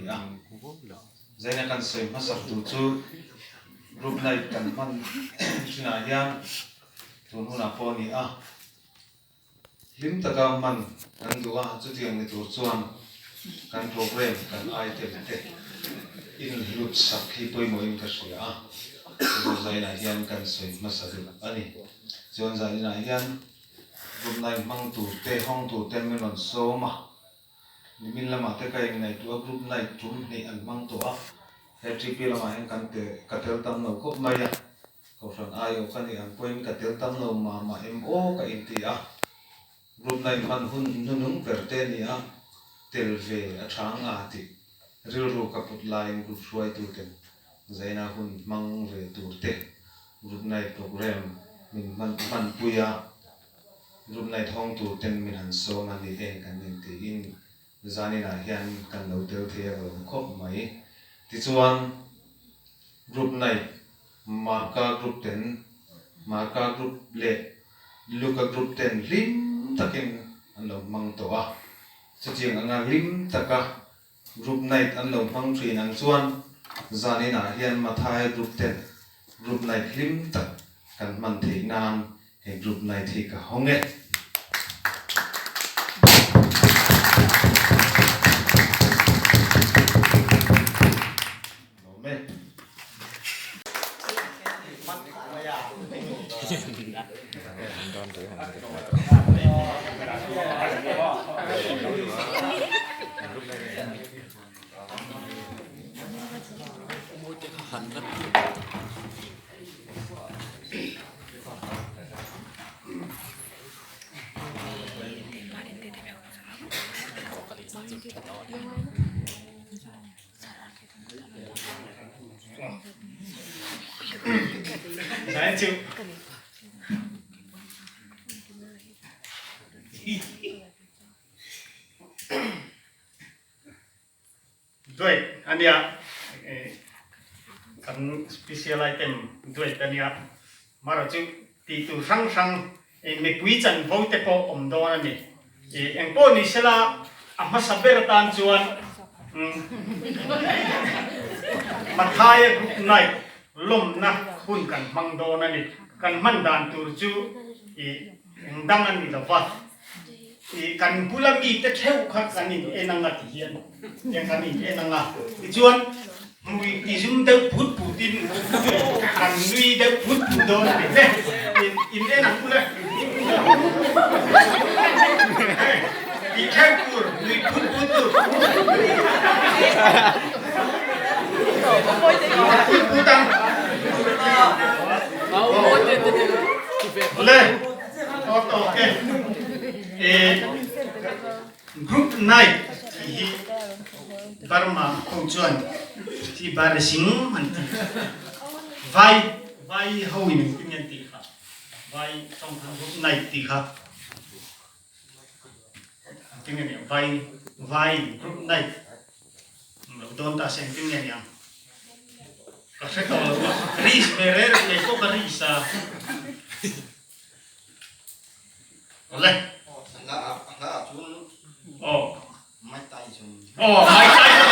ni a. Zaina kan sawi hmasak tur chu group night kan hman thinah hian tun hunah pawh a ni a. Hlim taka hman kan duh a, chutiang ni tur chuan kan program kan item te inhlut sak hi pawimawhin ka hria a, chu zainah hian kan sawi hmasa duh a ni. Chuan zaninah hian group night hmang tur te, hawng tur te min rawn sawm a, nimin lamah te ka inngaihtuah a, group night tum hnih an hmang tawh a, he TP lamah hian kan te ka tel tam lo khawp mai a. Kohhran aiawh ka nih ang pawhin ka tel tam lo mah mah em aw ka inti a, group night hman hun hnunung ber te ni a, tel ve a tha nga tih rilru ka put laiin group hruaituten zaina hun hmang ve tur te group night programme min hman hmanpui a, group night hawng tur ten min han sawm a ni e kan intiin Zaninah hian kan lo tel thei a ka lawm khawp mai. Tichuan group night Marka group ten Marka group leh Luka group ten hlim takin an lo hmang tawh a. Chutiang anga hlim taka group night an lo hmang thin ang chuan zaninah hian Mathai group ten group night hlim tak kan hman theih nan He group night hi ka hawng e. Lawm e. Duet a nia kan special item duet a nia mara chu tih tur hrang hrang mipui chanvo te pawh awm dawn a ni eng pawh ni sela a hmasa ber atan chuan Mathaia group night lawmna hun kan hmang dawn a ni kan hman dan tur chu eng dang a ni lova. I kan bula mite theuh kha kan in en anga ti hian tiang kan in en anga tichuan hmui ti zum deuh put put in kan nui deuh put put dawn a ni le in en ang ule ti theuh tur nui put put tur put put ang le Ok group night tih hi Burma ho chuan thi bar sing an ti vai vai ho in engtin nge an tih kha vai tawng khan group night tih kha engtin nge niang vai vai group night lo dawn ta se engtin nge niang ka hre tawh lo a ris ve reng reng kei pawh ka ris a. Awle. A hla ah cun Aw. Mike Tyson. Aw, Mike Tyson.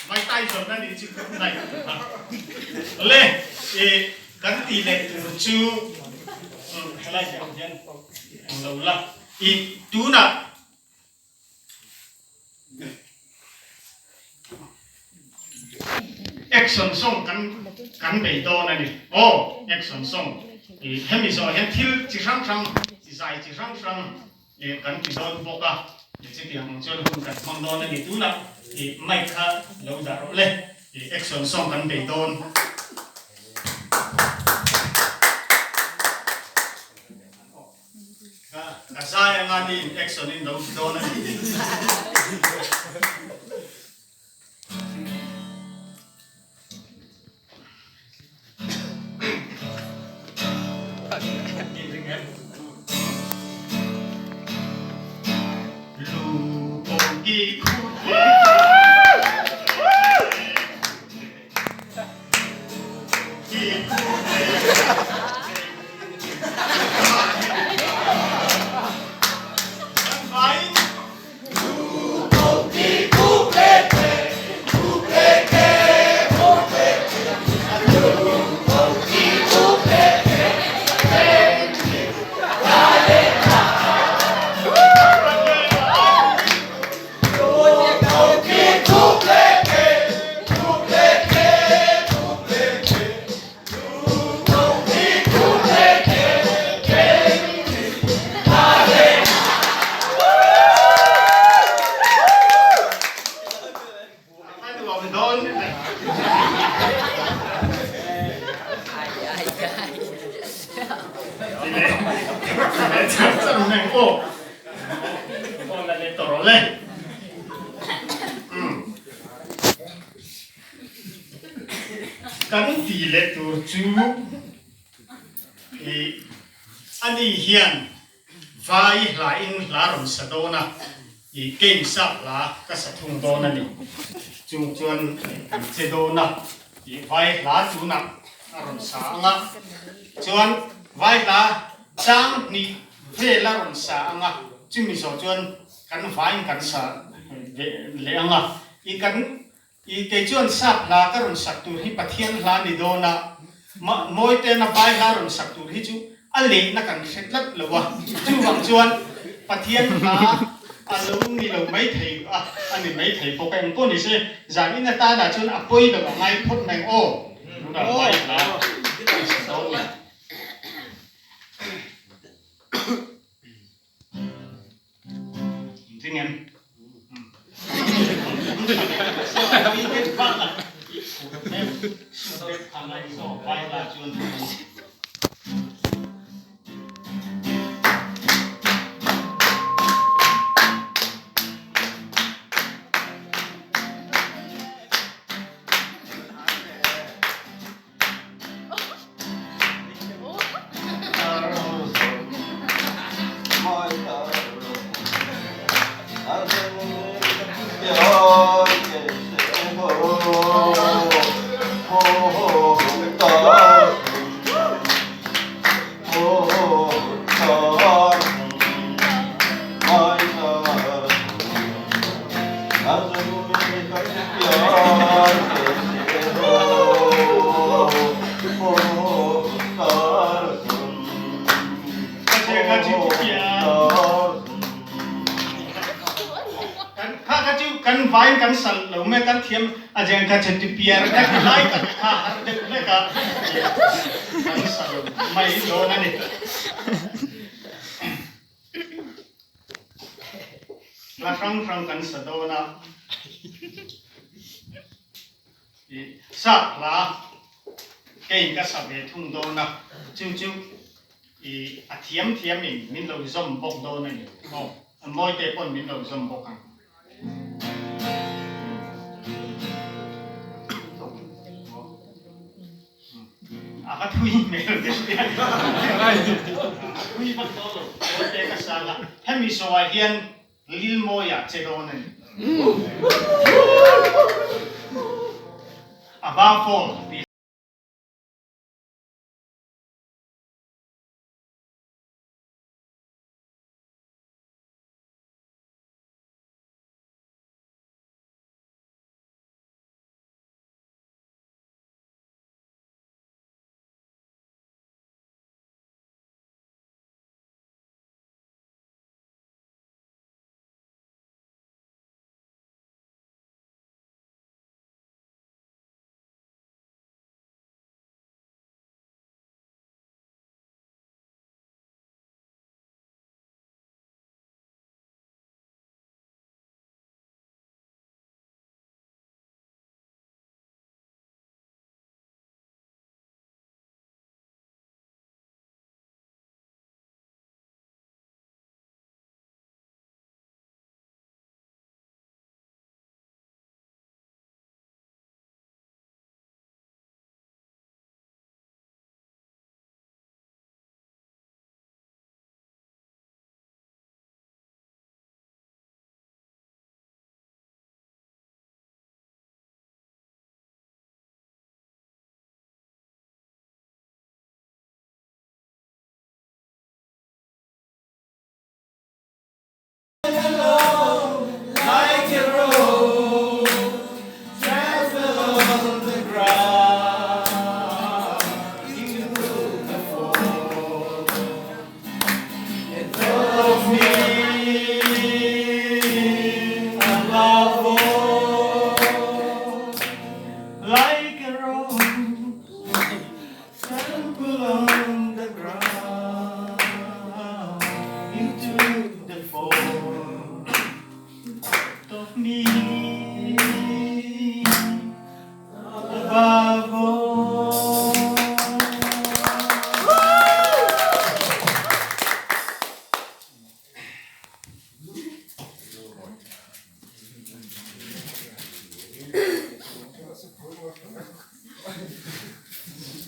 Mike Tyson na nih chu nai. Awle, e kan ti leh tur chu helai te hian lo la. I tunah Action song kan kan bei dawn a ni. Aw, action song. I hemi zawh hian thil chi hrang hrang, zai chi hrang hrang i kan ti dawn bawk a. Chutiang ang chuan hun kan hmang dawn a ni. Tunah i mic kha lo dah rawh le. I action song kan bei dawn. Ka zai anga ni in action in lo ti dawn a ni. leh tawh rawh le. Umm. Kan ti leh tur chu i ani hian vai hla in hla rawn sa dawn a, i game sap hla ka sa thung dawn a ni. Chung chuan kan che dawn a, i vai hla tunah a rawn sa ang a, chuan vai hla chang hnih vel a rawn sa ang a, chumi zawh chuan kan vaiin kan sa leh ang a, i kan I kei chuan sap hla ka rawn sak tur hi Pathian hla ni dawn a, Mawitena vai hla rawn sak tur hi chu a lehna kan hre tlat lo a, chuvang chuan Pathian hla a lo ni lo mai thei a, a ni mai thei bawk a, engpawh ni se zan in atana chuan a pawi lo a ngai phawt mai ang aw, tunah vai hla kan sa dawn ni. Ding em? Kha kha chu kan vain kan sal lo mai kan thiam a jeng kha che piar ka ti lai tak kha har deuh hlek a kan sal mai dawn a ni. Hla hrang hrang kan sa dawn a, i sap hla kei ka sa ve thung dawn a, chu chu i a thiam thiam in min lo zawm bawk dawn a ni. Aw, a mawite pawn min lo zawm bawk ang. A va thui hmel ve Thui vak dawn lo, Kawlte ka sang a, hemi zawhah hian Lilmawia che dawn a ni. Above all tih.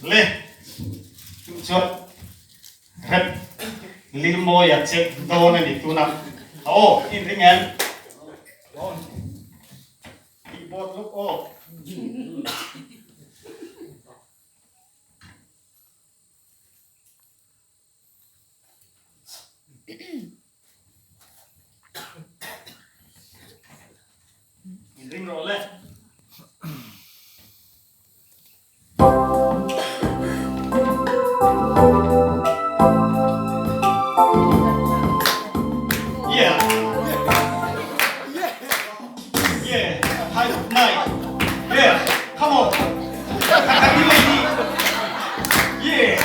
Le chu chuan rep Lilmawia che dawn a ni tuna a aw in ring em? Keyboard luk aw. In ring rawh le. Yeah. Yeah. High night. Yeah. Come on. Yeah.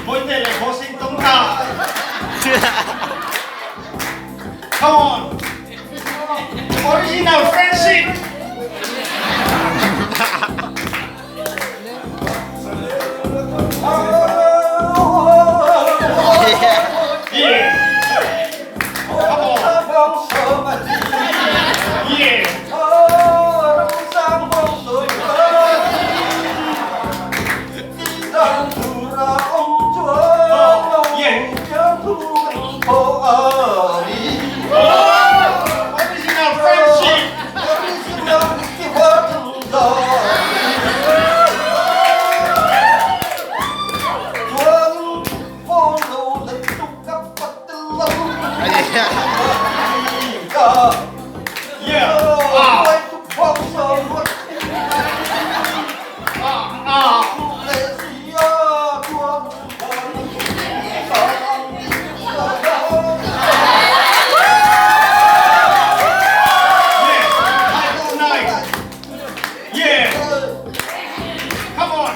Mawite le Hosing tong ta. Come on. Original friendship. Yeah. Come on. Yeah. Original friendship. Yeah. Ah. Ah. Yeah. Come on.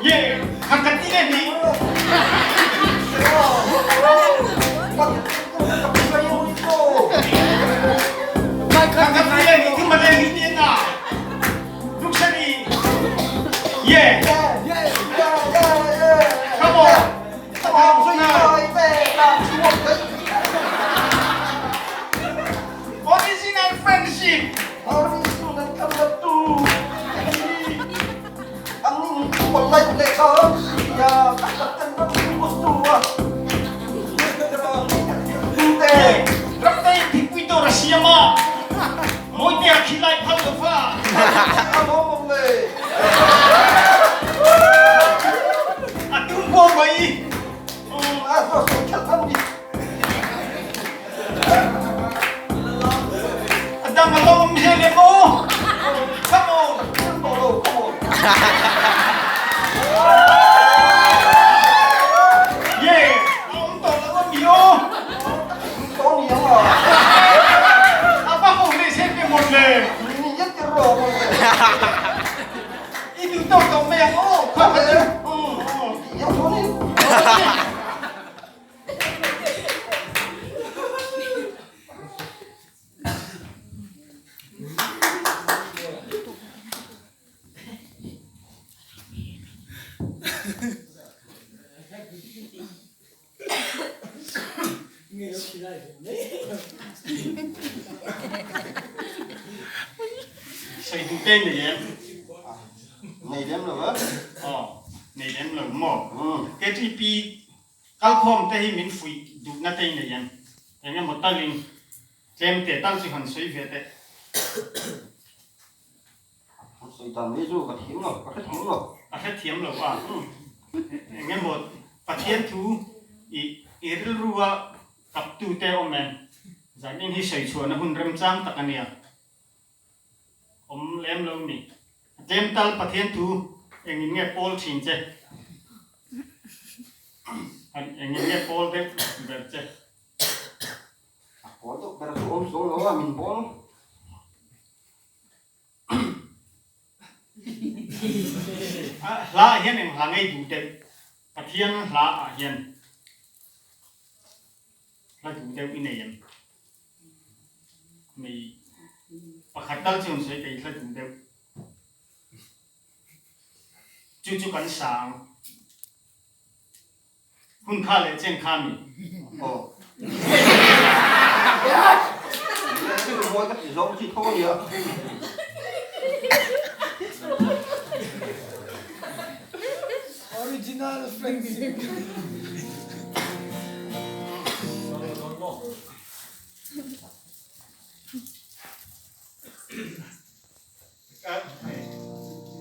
Yeah. Khakhat ti le ni. Khakhat ti le ni thum le ni ti na. Luxury. Yeah. Come on. Original friendship. Ramtei thingpui dawr a siam a, Mawite a khi lai phal lo fa. A tum ko mei. A dang a lawm he le maw? Come on. Yeah, a um tawh lo a mi aw. A va ho le se pe mon le. I duh tawh tawh mai ang aw. Kha kha chu. Sawi duh te nei em? Nei lem lo a. Aw, nei lem lo maw? KTP Kalkhawm te hi min fuih duhna te i nei em? Eng emaw talin tlem teh tal chu han sawi ve teh. An sawi dan mai chu ka thiam lo, ka hrethiam lo. A hrethiam lo a. Eng emaw Pathian thu i i rilrua kaptu te awm em? Zanin hi sawi chhuahna hun remchang tak a nia. Awm lem lo ni. A tlem tal Pathian thu engin nge pawl thin che? Engin nge pawl deuh ber che? A pawl deuh ber chu awm chuang lo a, min pawl. A hla ah hian eng hla ngei duh deuh? Pathian hla ah hian hla duh deuh i nei em? Nei pakhat tal chu an sawi kei hla duh deuh. Chu chu kan sa ang. Hun kha leh chen kha mi? Aw. Mawi ka ti zawng chi tho a nia. Original friendship.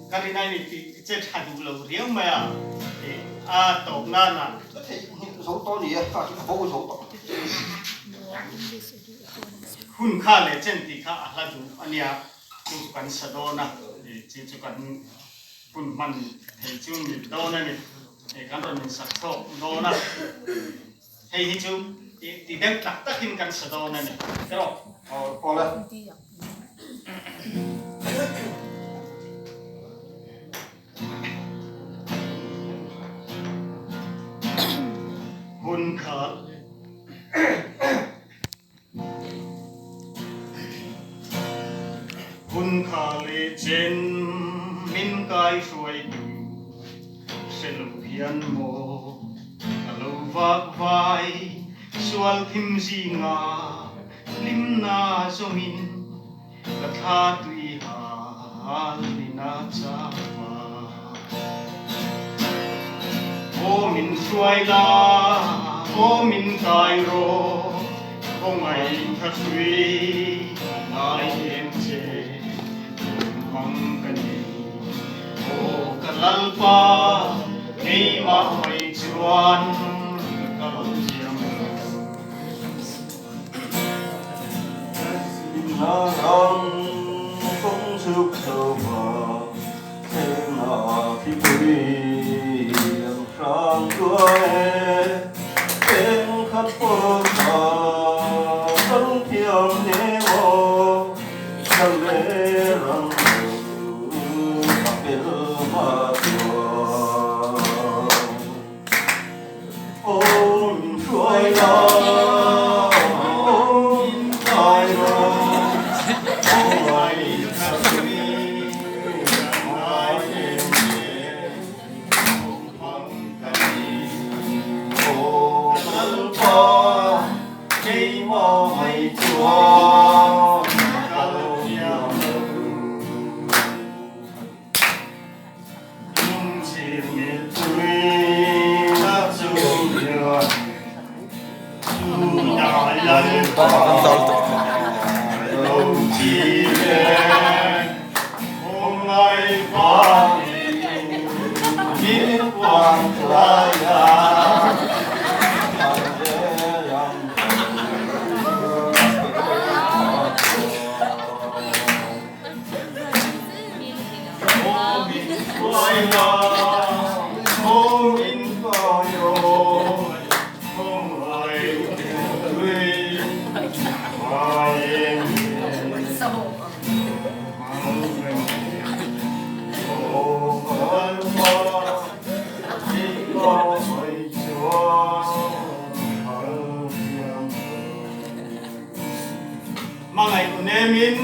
Ka rin ai ni tih che tha duh lo riau mai a, a tawp nan ah. Ka theih hnih zo tawh ni e, kha chu ka bo zo tawh. Hun kha leh chen tih kha a hla duh a nia, chu chu kan sa dawn a, chu chu kan hun hman thei chu ni dawn a ni, kan rawn insak chhawk dawn a. Hei hi chu ti deuh tak takin kan sa dawn a ni. Erawh. Aw le. Hun kha Hun kha leh chen min kai hruai tu hre lo hian maw ka lo vak vai sual thim zinga hlimna zawngin ka thla tui hal nina chapa. Aw min hruai la, aw min kai rawh, khawngaih tha hrui ka ngai em che, tum hmang ka ni. Aw ka Lalpa, keimah mai chuan ka kal thiam lo. Hmangaih u nemin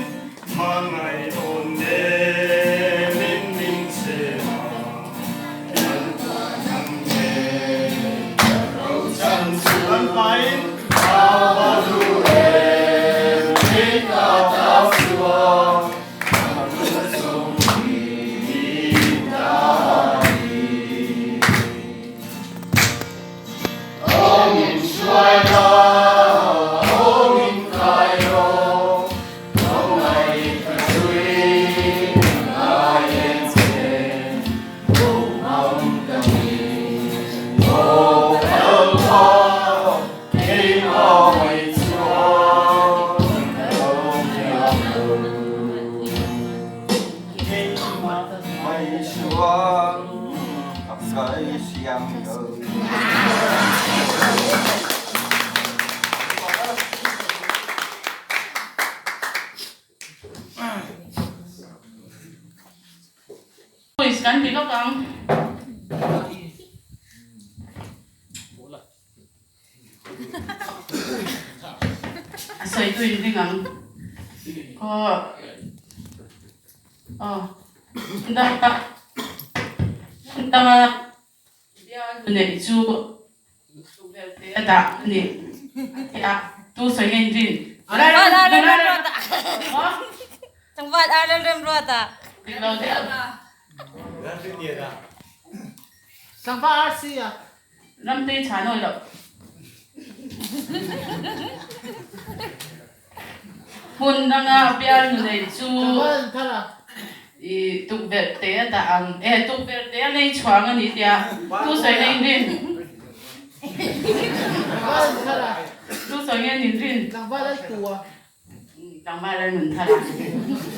Hmangaih aw nemin min che a, kan ang e ro chan chu kan pain a va duh em kei ka ta chuan kan chung hi ta ni. Aw min hruai la, aw min kai rawh, khawngaih ka tui ngai em che, Kum ang ka ni. Aw Lalpa, keimah mai chuan ka lo thiam lo. Keimah mai chuan ka kai siam lo. Quiz kan ti lawk ang. A sawi tu in ring ang. Aw. Aw. Dah tak. Tanga bial neih chu tukverh te a dah a ni a ti a, tu sawi nge in rin? Tlangval ar Lalremruata. Dik lo deuh. Tlangval ar si a. Ramtei chhan awi loh. Hmun danga bial nu nei chu i tukverh te a dah ang e, tukverh te a nei chhuang a ni tia tu sawi nge in rin? Tu sawi nge in rin? Tlangval a nun thar a,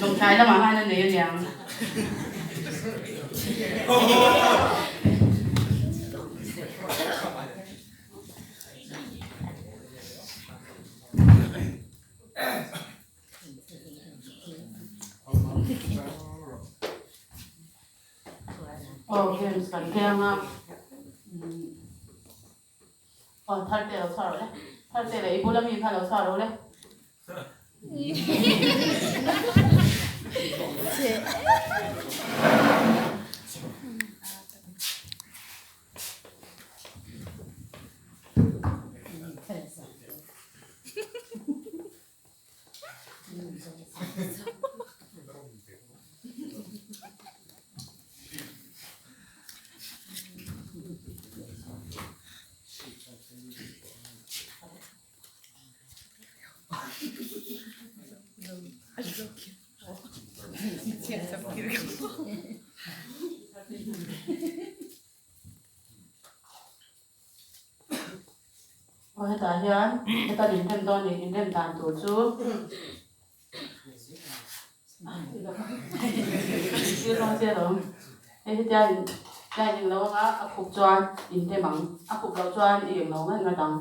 lawngtlai lamah khan a nei a niang. Aw games kan keng a. Aw Tharte lo chhuah rawh le. Tharte leh i bula mi kha lo chhuah rawh le. Aw hetah hian heta inrem dawn ni inrem dan tur chu thil rawng chiah lo hei hetia in line eng lo anga a khup chuan inrem ang a khup loh chuan i eng lo ngat ngat ang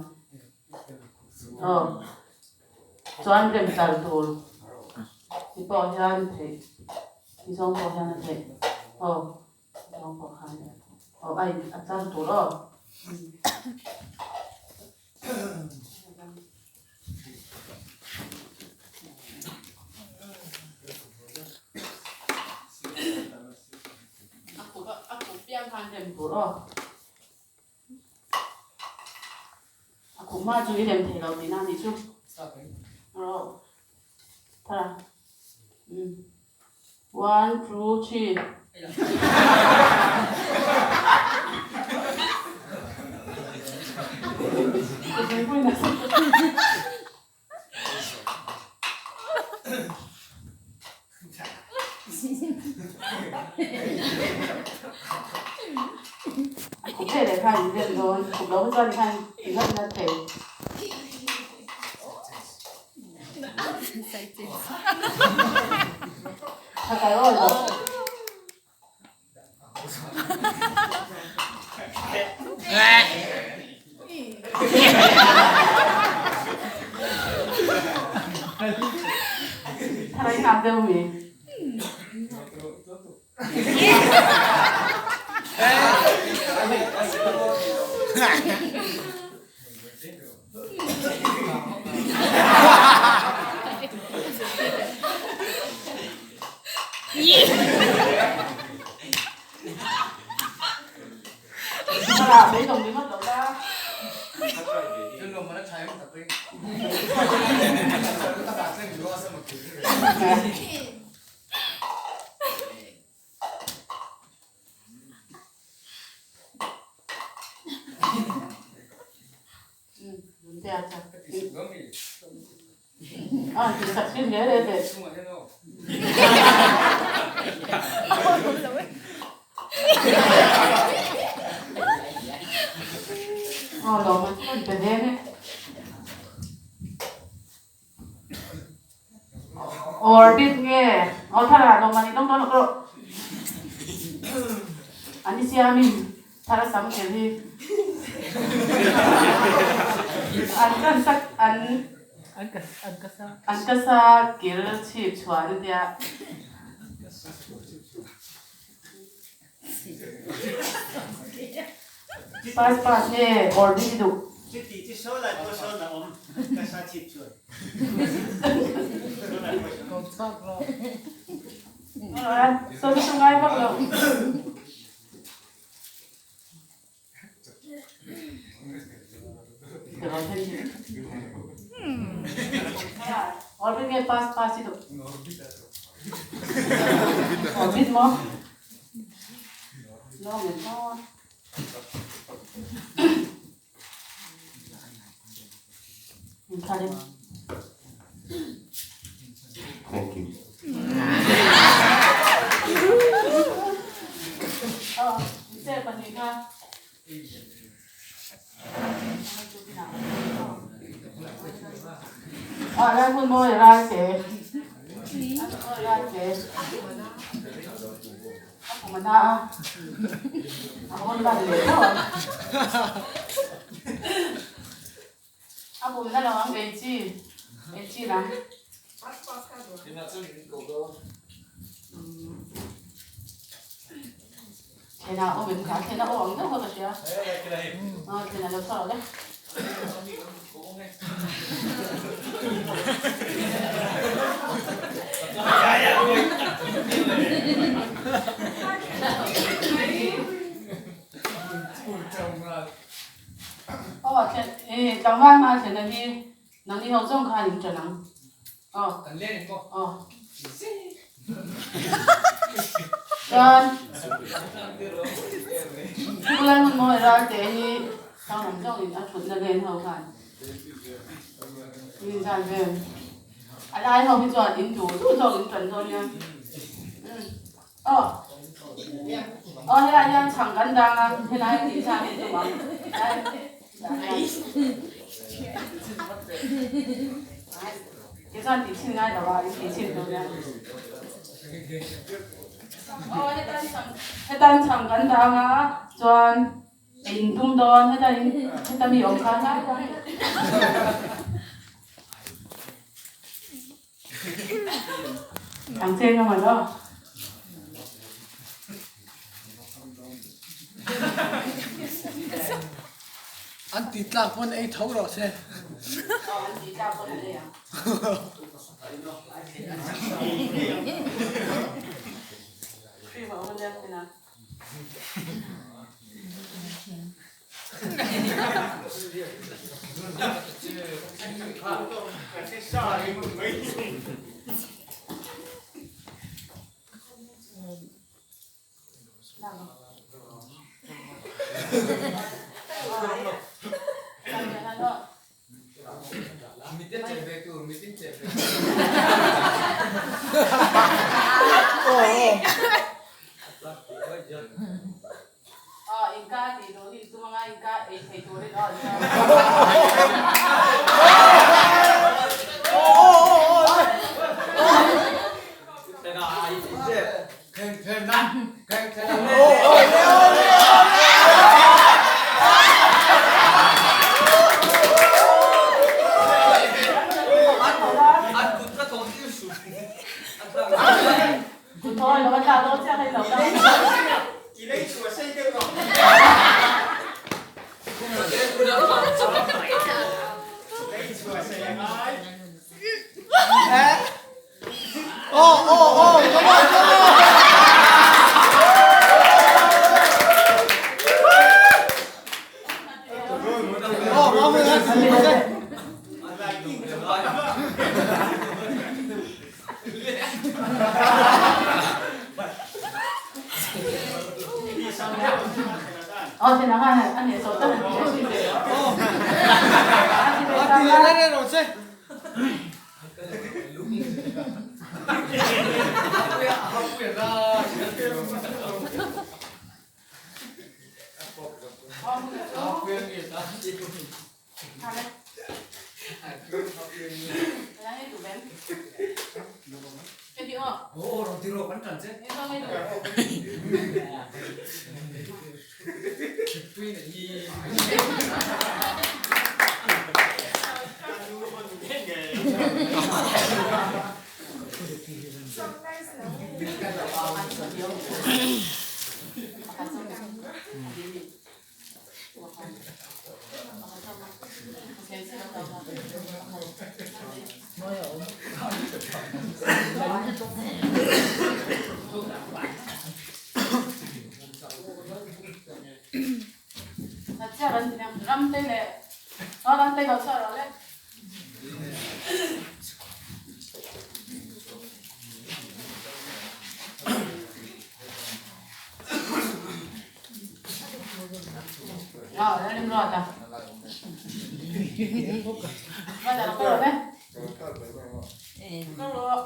aw chuan rem tlar tur ti pawh hian theih ti zawng pawh hian a theih aw. Aw ai a char tur aw. A khup a khup piang khan rem tur aw. A khup hma chu i rem thei lo tihna a nih chu. Aw. Tha. One, two, three. A khup ve leh khan in rem dawn, khup lo chuan khan in ngat ngat thei. Tha kai awi lo. Tharai ngak deuh mi. Orbit nge aw thar ah lawm an inawm dawn lo ka rawh an i siamin thar a sam kel hi an kan sak an an ka sa kil chhip chhuan a tia. Pass pass nge orbit i duh. Chuti chu saw lai pawh sawn a awm ka sa chhip chuan. Saw chu ngai vak lo. lo then hi. Orbit nge pass pass i duh? Orbit maw? Lawng in maw? Thank you. A pum a na a, a hawn lan leh tho ang. A pum na lo ang ei chi, ei chi lam. Thena awm em kha, thena aw ang deuh kha ka hria. Aw thena lo chhuak le. Aw thlen e tlangval hma thlen a hi nangni ho zawng khan in ṭan ang. Aw. Aw. Chuan Thubulan hun mawi ralte hi thanglam zawngin a thutna len ho khan min zan vel. A lai ho hi chuan in duh duh zawk in ṭan dawn nia. Aw. Aw helai hian chhang kan dang a, helai a tih chhan in tum ang. Ke chuan tih chhin ngai lo a, in tih chhin tur nia. Aw hetan chhang hetan chhang kan dang a, chuan in tum dawn hetan in heta mi awm kha hlai hlai. Thang cheng a man aw. An ti tlak pawn ei tho rawh se. Aw an ti tlak pawn an ei ang. Cream a awm a nia thlen a. Aw inka tih duh hi tum anga inka ei thei turin aw inka. Ramte lo chhuah rawh le. Aw, Lalrimruata. Ruata lo kal rawh le. Kal rawh.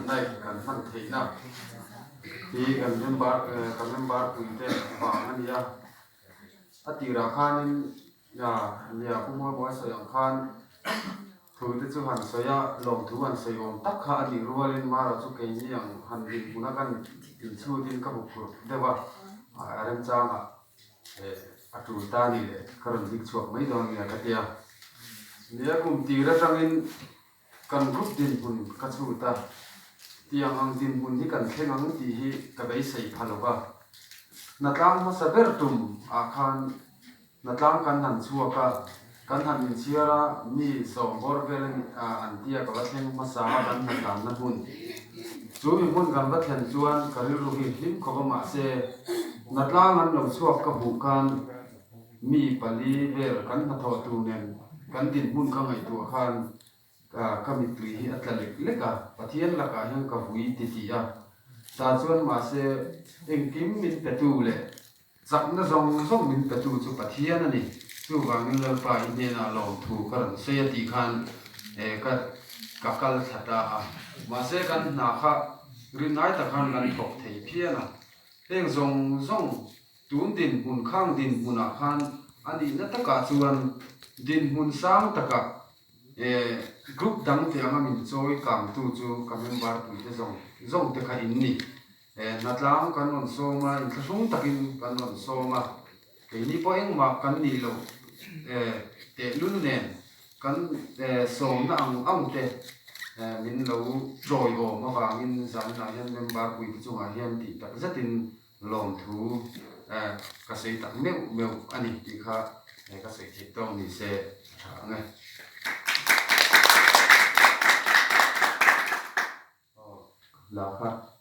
Night kan hman theihna hi kan member ka member puite vang a ni a, a tirah khanin nia Pu Mualbuai sawi ang khan thu te chu han sawi a, lawmthu han sawi awm tak kha a nih rualin marawh chu keini ang han dinhmuna kan inchhutin ka huphurh deuh a, a remchangah a tul ta a nih leh ka rawn dik chhuak mai dawn nia ka ti a, nia kum tir atangin Kan group dinhmun ka chhut a, tiang ang dinhmun hi kan thleng ang tih hi ka beisei pha lo va. Hnatlang hmasa ber tum ah khan hnatlang kan han chhuak a, kan han inchhiar a, mi sawm bawr vel an tia ka va thleng hmasa a kan hnatlanna hmun. Chu mi hmun kan va thlen chuan ka rilru hi hlim khawp a mahse hnatlang an lo chhuak ka hmuh khan Mi pali vel kan hnathawh tur nen kan dinhmun ka ngaihtuah khan ka mittui hi a tla lek lek a, Pathian lakah hian ka vui ti ti a, tah chuan mahse engkim min petu leh chakna zawng zawng min petu chu Pathian a ni, chuvangin Lalpa i hnenah lawmthu ka rawn sawi a tih khan ka ka kal thla ta a, mahse kan hna kha rinai tak khan kan thawk thei phian a, heng zawng zawng Tun dinhmun khang dinhmunah khan a nihna takah chuan dinhmun sang takah eh group dang te anga min chawi kangtu chu ka member puite zawng zawng te kha in ni. Eh hnatlang kan rawn sawm a, inthlahrung takin kan rawn sawm a, keini pawh engmah kan nih loh eh tehlul nen kan eh sawmna ang ang te eh min lo chawiawm avangin zaninah hian member puite chungah hian tih tak zetin Lawmthu ka sawi tak meuh meuh a ni tih kha ka sawi theih tawng ni se a tha ang e. Aw la kha.